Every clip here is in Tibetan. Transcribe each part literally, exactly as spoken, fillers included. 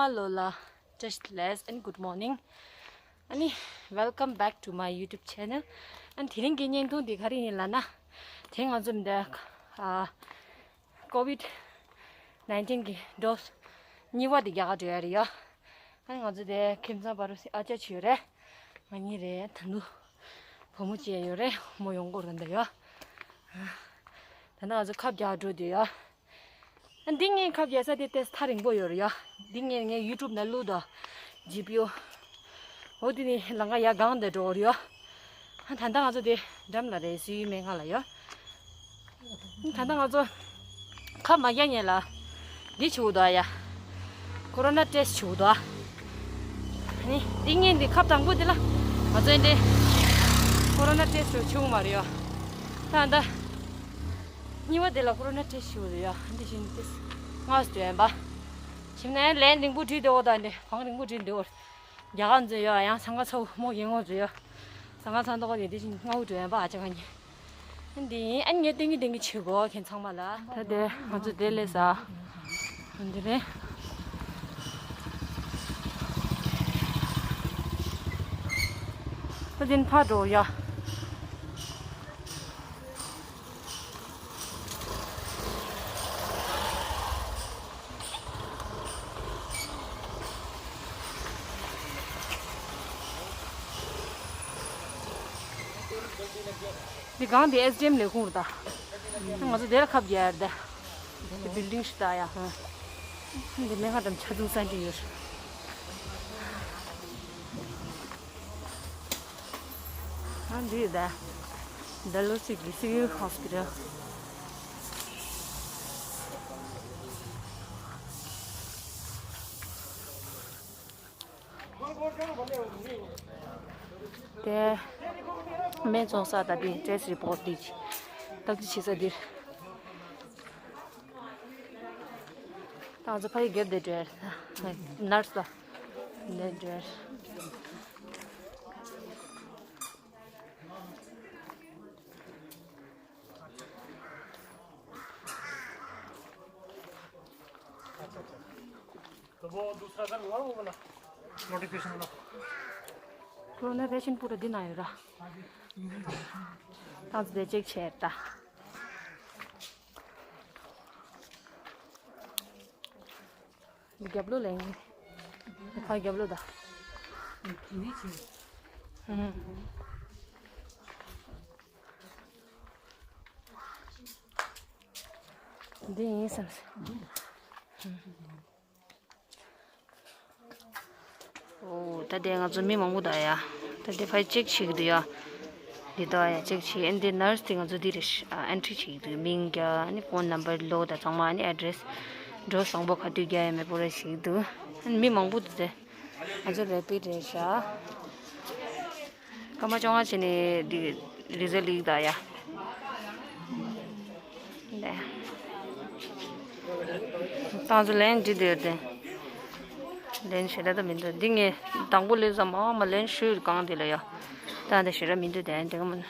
Hello ལ། བཀྲ་ཤིས་བདེ་ལེགས། and good morning. ཨ་ནི། welcome back to my YouTube channel. ཨ་ནི་དེ་རིང་གི་བརྙན་ཐུང་འདི་ག་རེ་ཡིན་ལབ་ན། དེ་ང་ཚོ་འདི། ཨ། COVID nineteen གི་ཌོ་སི་གཉིས་པ་འདི་རྒྱག་ག་འགྲོ་ཡ་རེད་ཡ། ཨ་ནི་ང་ཚོ་དེ་ཁྱིམ་ཚང་བར་དུ་ཨ་ཅག་བྱོས་རེད། ང་གཉིས་རེད། ད་ནུ། བུ་མོ་གཅིག་ཡོད་རེད། མོ་ཡོང་གི་རེད་འདི་ཡ། ད་ནི་ང་ཚོ་ཁབ་རྒྱག་འགྲོ་འདི་ཡ། འདི་ངའི་ཁབ་རྒྱག་ས་དེ་ཏོག་ཙམ་ཐག་རིང་པོ་ཡོད་རེད་ཡ། འདི་ངས་ངའི་ཡུ་ཊུབ་ནང་བླུགས་དང་། ཇི་པི་ཡུ། འོ་དེ་ནི་ལམ་ཁ་ཡར་སྒང་དེ་འགྲོ་གི་རེད་ཡ། ད་ལྟ་ང་ཚོ་དེ་འགྲམ་ལ་རེད། སུའི་སྨན་ཁང་ལ་ཡ། ད་ལྟ་ང་ཚོ་ཁབ་མ་རྒྱག་སྔོན་ལ་འདི་བྱེད་དགོས་འདུག་ཡ། ཀོ་རོ་ན་ཊེ་སི་བྱེད་དགོས་འདུག་ནི་འདི་ངས་འདི་ཁབ་དང་པོ་འདི་ལ་ང་ཚོ་འདི་ཀོ་རོ་ན་ཊེ་སི་བྱེད་དགོས་མ་རེད་ཡ། ད་ད། གཉིས་པ་དེ་ལ་ཀོ་རོ་ན་ཊེ་སི་ཞུ་ཡོད། འདི་བཞིན་ཏིས་སྔགས་སུ་འདོན་པ། ཞིམ་ན་ཡང་ལན་རིང་པོ་བྲིས་ཏེ་འོ་ད་འདི་བང་རིང་པོ་བྲིས་འདི་འོ། རྒྱ་གར་མཛོད་ཡོད་ཡང་ས་ང་ཚ་བོ་མོ་ཡིན་ངོ་མཛོད་ཡོད། ས་ང་ཚ་མདོག་ནི་འདི་བཞིན་སྔགས་སུ་འདོན་པ་ཨ་ཅག་ག་ནི། འདི་ཡིན་ཨ་ངས་ཏིང་ངེ་ཏིང་ངེ་བྱེད་དགོས་ཁྱེད་ཚང་མ་ལ། ད་དེ་ང་ཚོ་དེ་ལས་ས། འདི་རེད། ཨ་དེ་ཕར་འགྲོ་ཡ། འདི་སྒང་འདི་ཨེས་ཌི་ཨེམ་ལས་ཁུངས་རེད་ད། ང་ཚོ་དེ་ལ་ཁབ་རྒྱག་ཡ་རེད་ད། འདི་བིལ་ཌིང་ཞིག་ད་ཡ། འདི་སྨན་ཁང་དང་ཆ་ཚང་ས་འདྲ་ཡོད། ཨ་འདི་ཡོད་ད། ཌལ་ཧོ་སི་གི་སི་ཝིལ་ཧོ་སི་པི་ཊལ། དེ་སྨན་བཙོང་ས་དང་དེ་ཊེ་སི་ཊི་རི་པོ་ཊི་འདི་བརྟག་དཔྱད་བྱེད་ས་འདིར། ད་ང་ཚོ་ཕ་གི་རྒྱབ་དེ་འགྲོ་ཡ་རེད། ནར་སི་དང་དེ་འགྲོ་ཡ་རེད། तो वो दूसरा सर हुआ वो वाला नोटिफिकेशन वाला। कोरोना पेशेंट पूरा दिन आयो रहा। तांस दे चेक छेड़ता। गबलो लेंगे। खा गबलो दा। हम्म। འདི་ཡིན་བསམ། ཨོ། ད་དེ་ང་ཚོ་མི་མང་པོ་འདུག་ཡ། ད་དེ་ཕར་ཅེག་བྱེད་ཀྱི་འདུག་ཡ། འདི་འདུག་ཡ་ཅེག་བྱེད། ཨ་ནི་དེ་ནར་སི་དེ་ང་ཚོ་འདི་རེད། ཨེན་ཊི་རི་བྱེད་ཀྱི་འདུག་མིང་རྒྱག་ཨ་ནི་ཕོན་ནམ་བར་ལོག་དང་ཚང་མ་ཨ་ནི་ཨེ་ཌི་རེ་སི་འགྲོ་བཟང་པོ་ག་དུས་རྒྱག་ཡ་མེད་པོ་རེད་བྱེད་ཀྱི་འདུག་ཨ་ནི་མི་མང་པོ་འདུག་དེ། ང་ཚོ་རེ་པིཌ་རེད་ཤག་སྐར་མ་བཅོ་ལྔ་བྱས་ནས་འདི་རི་ཛལ་ལིག་ད་ཡ། ད་ཚོ་ལན་འདི་འདིར་དེ། ལན་ཞེ་དྲག་ད་མི་འདུག་འདི་ངས་དང་པོ་ལས་ཙམ་མ་མ་ལན་ཤོད་གང་དེ་ལ་ཡ། ད་འདི་ཞེ་དྲག་མི་འདུག་དེ་འདི་ག་མ།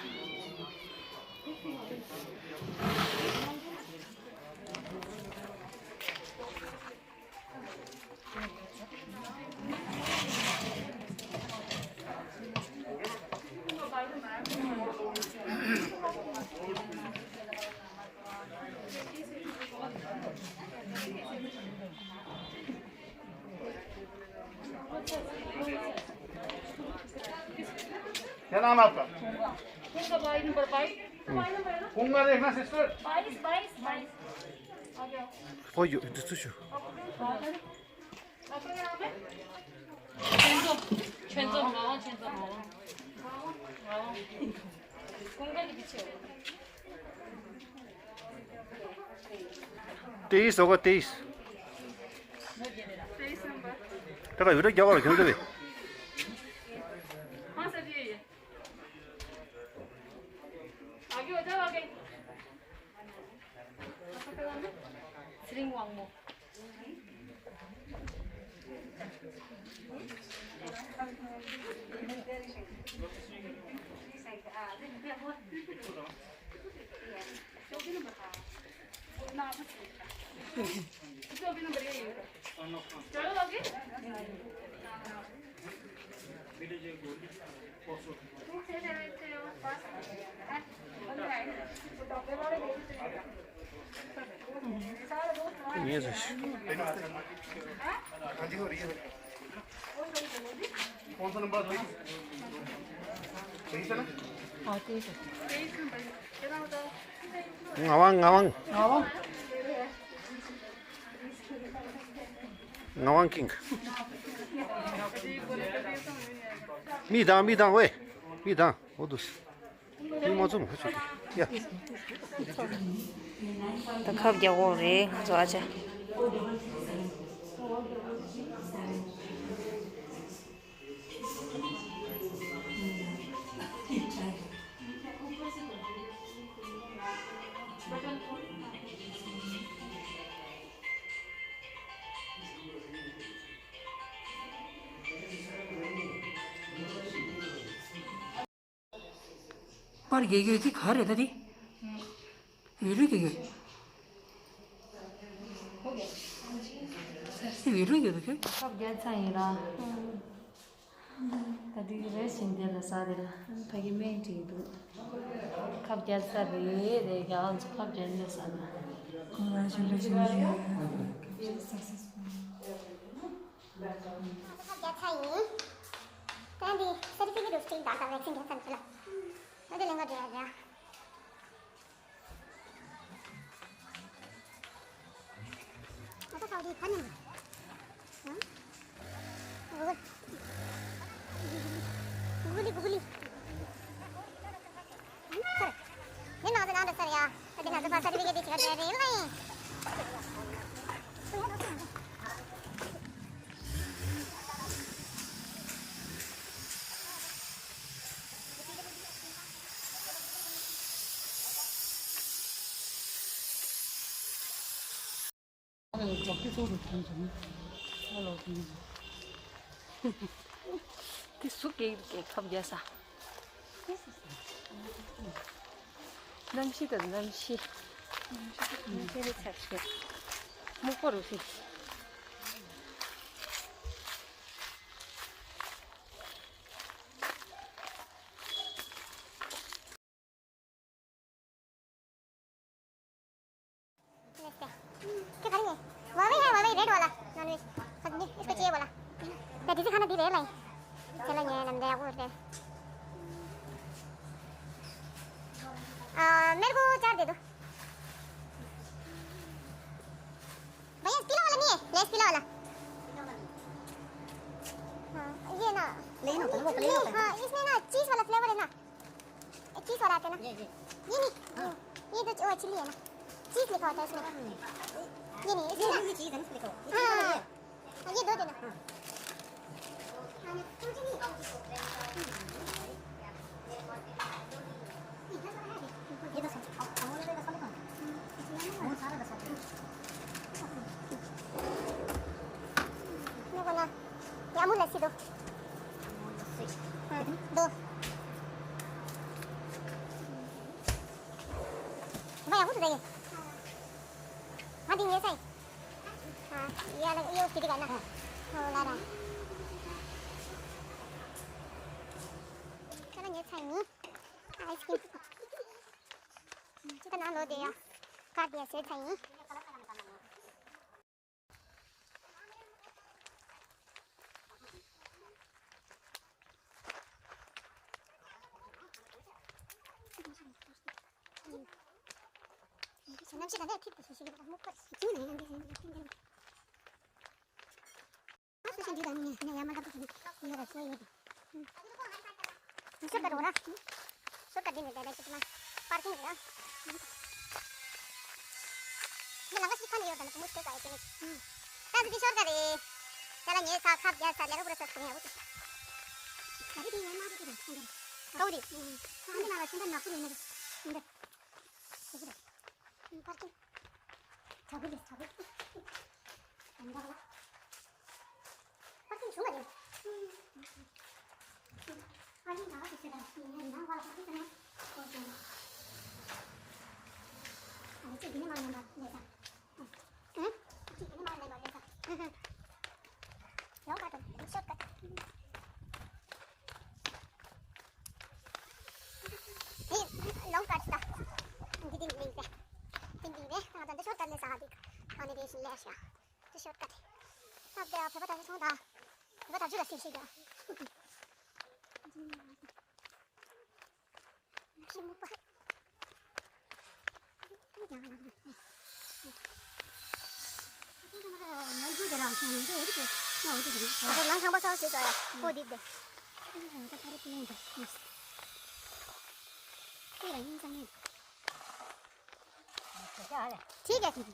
क्या नाम है आपका? उनका भाई नंबर बाईस। कौन का देखना सिस्टर? बाईस, बाईस, बाईस। आ जाओ। 어, 요, 이제 쓰죠. आपका क्या नाम है? चेंजो, चेंजो, मावा चेंजो, मावा। मावा। कौन का पीछे हो? तेईस होगा, तेईस। तेरा वीडियो क्या हो रहा है? क्यों दे? हाँ सर, ये, ये। आगे हो जाओ, आगे। आपका क्या नाम है? श्री वांगमो। चलो, आगे। ངས་ཟ་ཞིག་ངག་དབང་། ངག་དབང་། ངག་དབང་། ངག་དབང་ཀིང་། མིག་གདངས། མིག་གདངས། ཝེ། མིག་གདངས། འོ་འདུག་མིག་མ་བཙུམ་ཧ་ཆོ་གི་ཡ། ད་ཁབ་རྒྱག་འོག་རེད་ང་ཚོ་ཨ་ཅག་པར་རྒྱག་རྒྱུ་དེ་ག་རེ་ད་དེ། འོད་རིས་རྒྱག་རྒྱུ། འོད་རིས་རྒྱག་རྒྱུ། ཁབ་རྒྱག་ཚར་ཡིན་ར། ད་དུང་རེ་ཞིག་འདི་ལ་ཟ་དེ་ལ་ཕ་གི་སྨན་བྲིས་འདུག་ཁབ་རྒྱག་ཚར་རེད་རེད་རྒྱག་ཚོ་ཁབ་རྒྱག་འདི་ཟ་ན། ཁབ་རྒྱག་ཚར་ཡིན། ད་འདི་certificate of change དང་vaccine རྒྱག་ཚར་ཚོ་ལ། ད་དེ་ལེན་ག་འདྲ་ཡ། ཨ་ད་ཁ་བ་དེ་ཕ་ཉམས། ཨ། གུ་གུ་ལི་གུ་གུ་ལི། ཨ་ནི་ཚར། དེ་ནང་དུ་ནང་དུ་ཚར་ཡ། ཨ་དེ་ནང་དུ་ཕ་certificate དེ་ཆ་རེ་རེ་ལ་ཡིན། དེ་སུ་སྐད་སྐད་ཁབ་རྒྱག་ས། གནམ་གཤིས་དང་གནམ་གཤིས། གནམ་གཤིས་ནི་ཚ་ཤོས། སྨུག་པ་རུ་སི། क्या करेंगे? हुआवे है, हुआवे रेड वाला नॉनवेज। सब्जी इसको चाहिए बोला। क्या दीदी खाना दी रहे लाई? चलो ये नंदे आपको उठे। आ, मेरे को चार दे दो। भैया पीला वाला नहीं है, लेस पीला वाला। हाँ, ये ना। प्लेन होता है ना, वो प्लेन होता है। हाँ, इसमें ना चीज वाला फ्लेवर है ना। चीज वाला आता है ना? ये, ये। ये नहीं, हाँ। ये, ये तो वो चिल्ली है ना? चीज लिखा होता है इसमें। नहीं, ये नहीं, ये इसमें नहीं, ना। ये चीज है ना, इसमें लिखा हुआ। ये चीज वाला हाँ। ये है। हाँ, ये दो देना। हाँ। हाँ, नहीं, तुम चिल्ली। ये दस वाला, अमूल का दस वाला कौन? अमूल सारा दस वाला। देखो ना, ये अमूल लस्सी दो। अमूल लस्सी। हाँ, दो। भाई, अमूल तो दे। हाँ, दिन ये सही। हाँ, ये अलग, ये उसकी दुकान ना। हाँ। वो ला रहा है। चलो, ये सही नहीं। आइसक्रीम। ད་ནང་ལོགས་དེ་ཡང་ཀར་དེ་ཡང་བཟོས་ཚར་ཡིན། གནམ་གཤིས་ད་ལྟ་ཐིབས་པ་ཞིག་ཞིག་རེད་པ། སྨུག་པ་ཞིག་ཅིག་ནས་ཡང་འདི་ཡང་འདི་ཡང་འདི། སུ་ཞིག་འདི་དང་ནི་ནི་ཡ་མ་འདྲ་པོ་ཞིག་ཡོད་ར་ཤོ་ཡོད། ཤོ་ཀ་རོ་ར། ཤོ་ཀ་འདི་ནི་ད་ལྟ་ཅིག་མ་པར་ཀིང་རེད་ཨ། འདི་ལང་ཀ་ཞིག་ཁ་ནས་ཡོད་ད་ནི་བུ་མོ་ཤོ་ཀ་ཡོད་དེ་ནི། ད་འདི་ཤོ་ཀ་རེད། ད་ལ་ཉེ་ས་ཁབ་རྒྱག་ས་ལས་ཀ་པུ་ར་ས་ཁུ་ཡ་བུ། ད་འདི་ཡ་མ་རེད་དེ་ད་འདི། ཀའུ་རེད། ད་འདི་ན་ལ་ཤིན་ད་ནག་པོ་རེད་ནི་རེད། འདི། ཨ་ཅེ་རེད། པར་ཀིང་། ཇ་བུ་ལས་ཇ་བུ། ཨ་འདྲ་བ། པར་ཀིང་བྱུང་བ་རེད། ཨ་ནི་ང་ག་ཚོད་ཟེར་ད་ཡིན་ན་བ་ལ་པར་ཀིང་ཟེར་ན་ཨོ་ཅེ། ཨ་ནི་ཅིག་འདི་ནས་མར་ཡོང་པ་ལས་ས། ཨ་ཅིག་འདི་ནས་མར་ལས་པ་ལས་ས། ཡོང་པ་དང་ཤོར་ཀ། བོད་པ་དར་ཆ་ཚོང་དང་། བོད་པ་དར་ཆ་ལ་སེམས་ཤེས་ཀྱང་། ཤེས་མུག་པ། ནང་ཁང་པ་ཚང་བ་བྱེད་དགོས་ཡ། ཁོ་འདི་བསྡད། ཁྱེད་ལ་ཡིན་ཙང་ཡིན། ཁྱེད་ཀྱིས།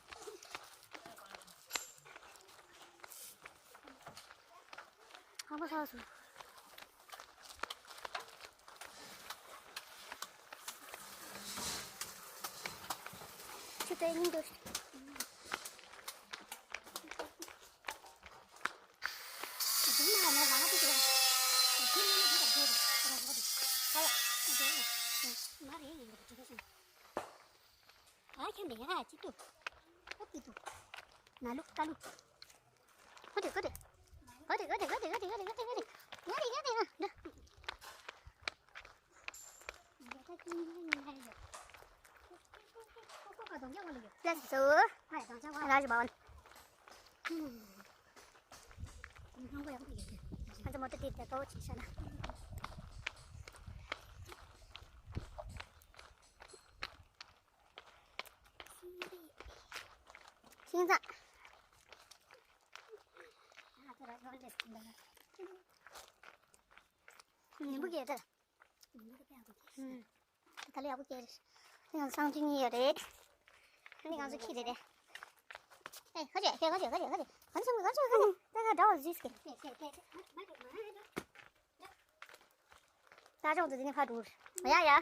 ཁང་པ་ཚང་བ་སོང་། ཁྱེད་ལྟ་ཡིན་འདུག་ཨ་ཁྱོད་འདི་ཡ་ཅི་ཏུ། ཨ་ཏི་ཏུ། ན་ལུ་ཀ་ལུ། ཧོ་ཏི་ཧོ་ཏི། ཧོ་ཏི་ཧོ་ཏི། ཡ་ཏི་ཡ་ཏི། ཨ་འདྲ། ལགས་སོ། ལགས་སོ་བ། ང་ཚོ་མོ་ཊ་དེ་དེ་ཏོག་ཅིག་བཞག་ན། ཤིང་ཚང་། ཉིན་པོ་སྐྱེས་ད། ད་ལོ་ཡག་པོ་སྐྱེས་རེད། ང་ཚོ་སང་ཕོད་གཉིས་ཡོད་རེད། ཨ་ནི་ང་ཚོ་ཁྱི་རེད་རེད། ཨེ་ཁ་ཅེ་ཁ་ཅེ་ཁ་ཅེ་ཁ་ཅེ། ང་ཚོ་ང་ཚོ་ཁ་ཅེ་ད་ག་འདྲ་བ་ཟིག་གི། ད་ཅོང་དུ་དེ་ནི་ཕ་འགྲོ། ཡ་ཡ།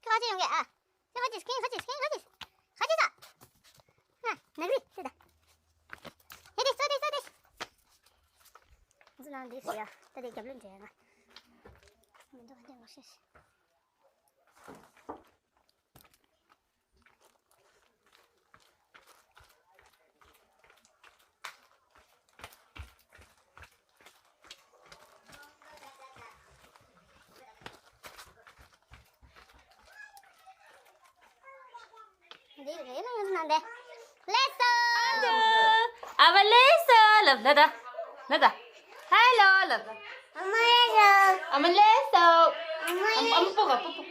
ཁྱོད་ཁ་ཅེ་ཡོང་གི་ཨ། ཁྱོད་ཁ་ཅེ་ཁྱོད་ཁ་ཅེ་ཁྱོད་ཁ་ཅེ་ཁ་ཅེ་ད། ང་ནག་རི་ཁྱོད་ད། ཧེ་དེ་སོ་དེ་སོ་དེ། ང་ཚོ་ནང་འདི་སོ་ཡ། ད་དེ་རྒྱབ་ལོན་འདྲེ་ང་། མི་འདུག་ཁ་ཅེ་མ་ཤེས། ལགས་སོ། ཨ་མ་ལགས་སོ། ལབ་ལབ་ད། ལབ་ད། ཧེ་ལོ་ལབ་ད། ཨ་མ་ལགས་སོ། ཨ་མ་ལགས་སོ། ཨ་མ་ཨ་མ་པོ་ག་པོ་པོ།